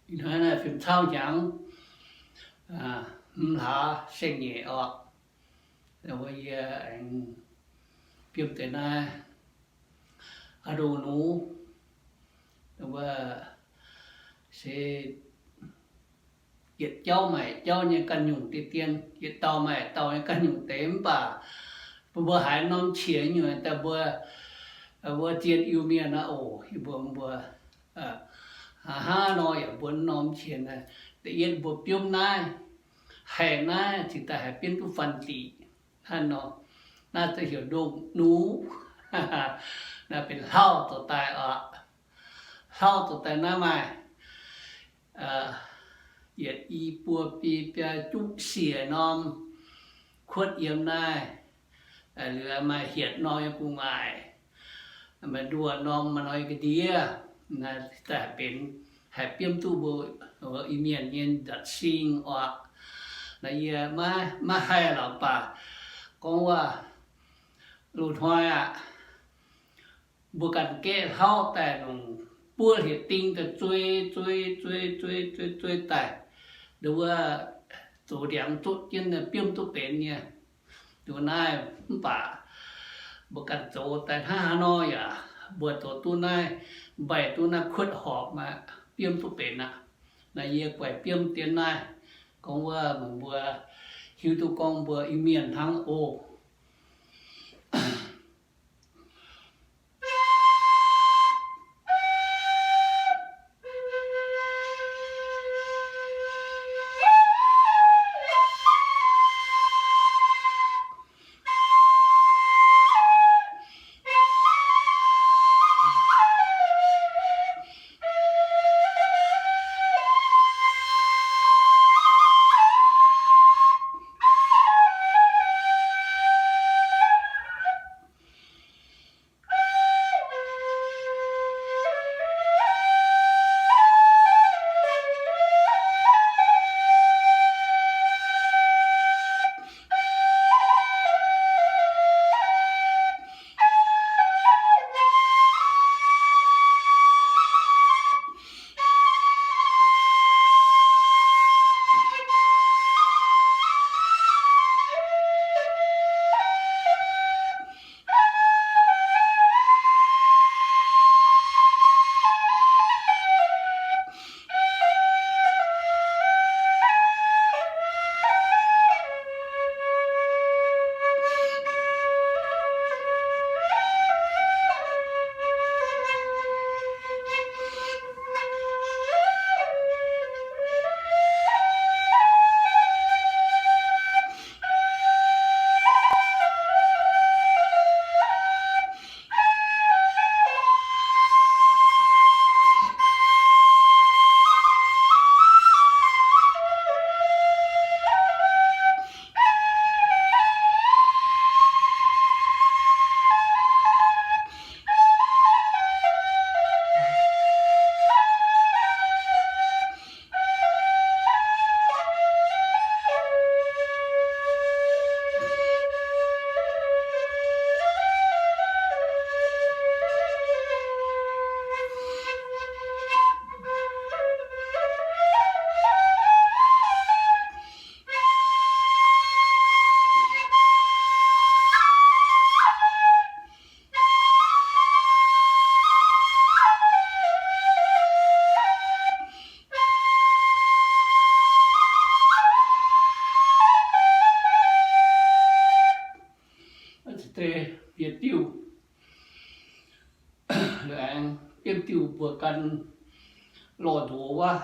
Ih hnoi naaiv fim cauv hnyangx, hmz hlaax seng-nyeic orqc. Wuov yie aengx biomv deix naaiv a'ndongh nux, wuov se yietc jauv maaih jauv nyei ganh nyungc deix dien, yietc dauh maaih dauh nyei ganh nyungc deix. Mv baac mbuo haiz norm qiex nyungc daaih mbuo, mbuo zien Iu-Mienh naaiv oc, yie mbuo, mbuo hnangv nor yaac mbuo norm qiex naaiv, da'yietv mbuo biomv naaiv, haih naaiv cingx daaih haih biomv duqv fanh diqc. Hnangv nor, naaiv za'heuc ndongh nux. Naaiv benx hlauv zoux daaih oc. Hlauv zoux daaih naaiv maaih yietc i buo biei biaa juqv siec norm kuotv yiem naaiv, liuz maaih hietc norm nyei gu'nguaaic, maaih nduoh norm maaih norm nyei ga'ndiev. Naaiv daaih benx haih biomv duqv mbuo Iu-Mienh nyei nzatc sing oc. Naaiv yie maiv haih lorqc, mv baac gorngv wuov loz-hnoi aqv, mbuo ganh gaeqv hlauv daaih nongc buov hlieqv-ding daaih zuei, zuei, zuei, zuei, zuei, zuei daaih, nduov wuov zoux ndiangx zuqv jienv biomv duqv benx nyei. Nduov naaiv mv baac mbuo ganh zoux daaih hnangv haaix nor yaac mbuo zoux duqv naaiv, mbaih duqv naaiv kuotv horpc aqv, biomv duqv benx aqv. Naaiv yie guaix biomv dien naaiv, gorngv wuov meih mbuo hiuv duqv gorngv mbuo Iu-Mienh hnangv oc. Yietc diuh, aengx yietc diuh mbuo gan lorh ndoqc wuov.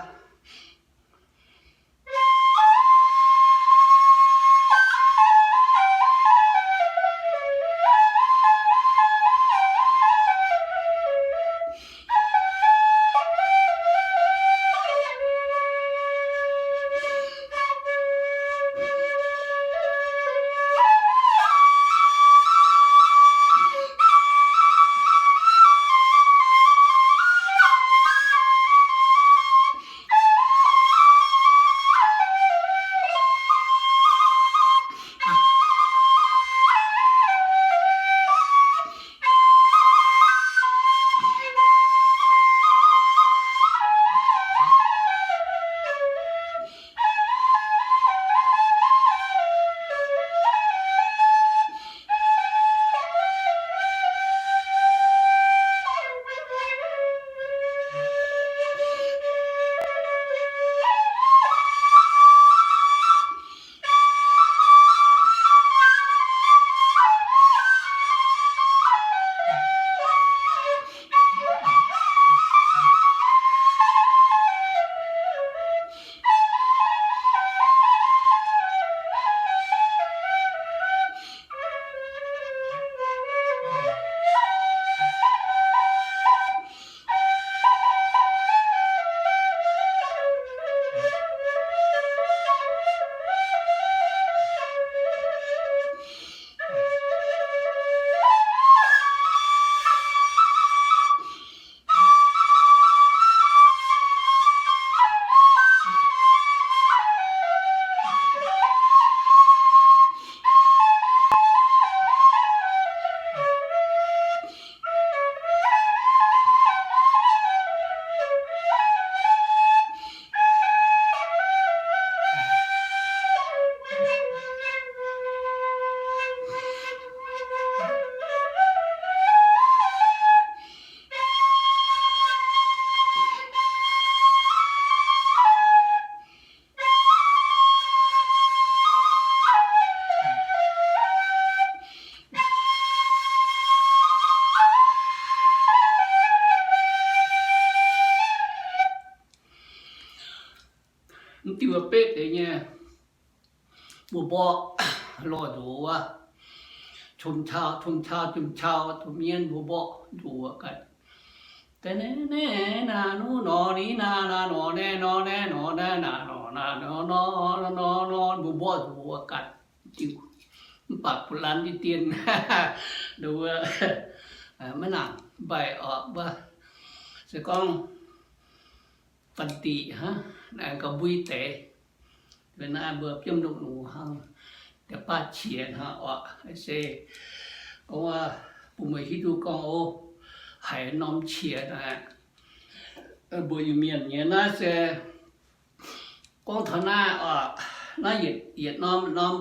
Mv diuh beqv deix nyei mbuo mborqv lorh nzuqc wuov, qom cau, qom cau, qom cau, qom nyien mbuo mborqv nzuqc wuov ganh. Da'naaiv naaiv naaiv nor nor ni naaiv naaiv nor naaiv nor naaiv nor naaiv naaiv nor naaiv nor naaiv nor nor nor mbuo mborqv nzuqc wuov ganh. Diuh mv baac bu lan diqv dien, wuov, maiv nangc mbaih orqc wuov. Se gorngv fanh diqc hnangv, aengx gauh mbui deix. Naaiv mbuo biomv lungh lungh hnangv, deix baav qiex hnangv orqc. Se gorngv wuov bun meih hiuv duqv gorngv, o, haiz norm qiex naaiv, mbuo Iu-Mienh nyei naaiv se gorngv taux naaiv oc, naaiv yietc norm norm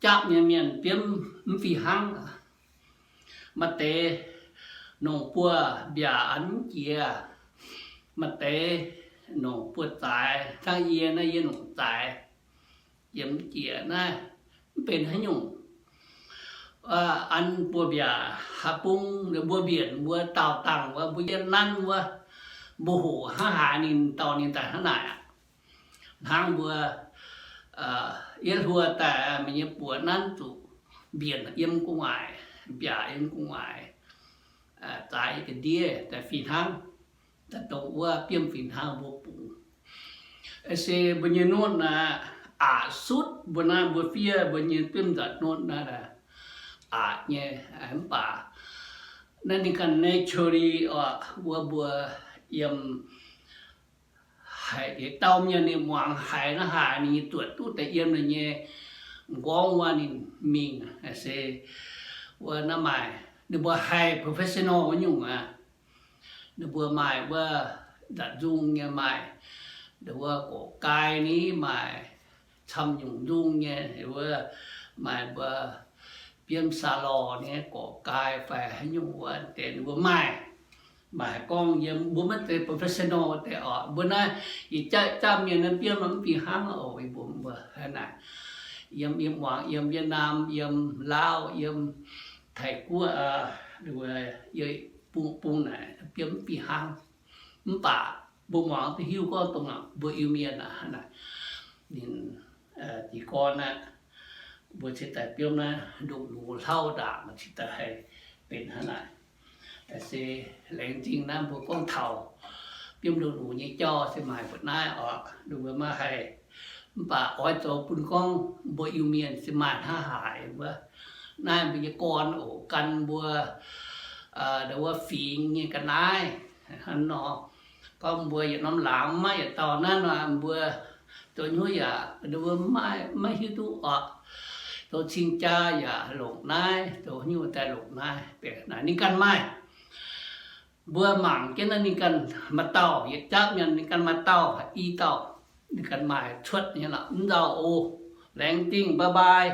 japv nyei mienh biomv mv fih hnangv. Maaih deix nongc buoz mbiaac an mv jiex, maaih deix nongc buoz zaaix, hnangv yie naaiv yie nongc zaaix, yie mv jiex naaiv, mv benx haaix nyungc. An buoz mbiaac haaix bung, mbuo mbienc mbuo daauh dangh wuov, mbuo yiem nanv wuov, mbuo hoqc hnangv haaix ninh dorh ninh daaih hnangv naaic aqv. Hnangv mbuo yietv hluo daaih meih nyei buoz nanv zuqc mbienc yiem gu'nguaaic, mbiaac yiem gu'nguaaic, zaaix yiem ga'ndiev daaih fih hnangv, daaih dongh wuov biomv fih hnangv mbuo bungx. Se mbuo nyei notv naaiv aqc sutv mbuo naaiv mbuo fiev mbuo nyei biomv nzangc notv naaiv aqc nyei, mv baac naaiv ninh ganh naturally oc, wuov mbuo yiem haiz deix dauh mienh ninh muangx haiz naaiv haaix ninh nyei zuotc duqv daaih yiem ninh nyei m'nqorngv wuov ninh mingh se wuov naaiv maaih ninh mbuo haih professional wuov nyungc aqv. Ninh mbuo maaih wuov nza'nzung nyei, maaih wuov gorqv-gaai ni, maaih camv nyungc nzung nyei, wuov maaih mbuo biomv salon nyei gorqv-gaai fai haaix nyungc wuov deix ninh mbuo maaih, maaih haih gorngv yiem. Mbuo maiv zeiz professional deix oc. Mbuo naaiv yietc jaav jaav mienh naaiv biomv mv fih hnangv oc. Mbuo mbuo hnangv naaic, yiem yiem muangx yiem Vietnam, yiem Laauv, yiem Taiv-Guoqv, bung bung naaic biomv mv fih hnangv. Mv baac mbuo muangx duqv hiuv gorngv dongh mbuo Iu-Mienh aqv, ninh jiez gorn aqv, mbuo cingx daaih biomv naaiv nduqc lungz hlauv ndaangc cingx daaih haih benx hnangv naaic. Se laengz zingh naaiv mbuo gorngv taux biomv nduqc lungz nyei jauv se maaih mbu'naaiv oc, ninh mbuo maiv haih. Mv baac oix zoux bun gorngv mbuo Iu-Mienh se maaih hnangv haaix wuov, naaiv mbuo nyei gorn oc, gan mbuo wuov fingx nyei ga'naaiv hnangv nor. Gorngv mbuo yietc norm laangz maiv yietc dauh naaiv nor, mbuo zoux hnyouv yaac mbuo maiv hiuv duqv oc. Zoux cing-jaa yaac longc naaiv, zoux haaix nyungc daaih longc naaiv. Naaic ninh ganh maaih. Mbuo mangc jienv naaiv ninh ganh maaih dauh, yietc jaav mienh ninh ganh maaih dauh, i dauh, ninh ganh maaih cuotv nyei lorqc. Mv nzauh oc. Laengz zingh, bye bye.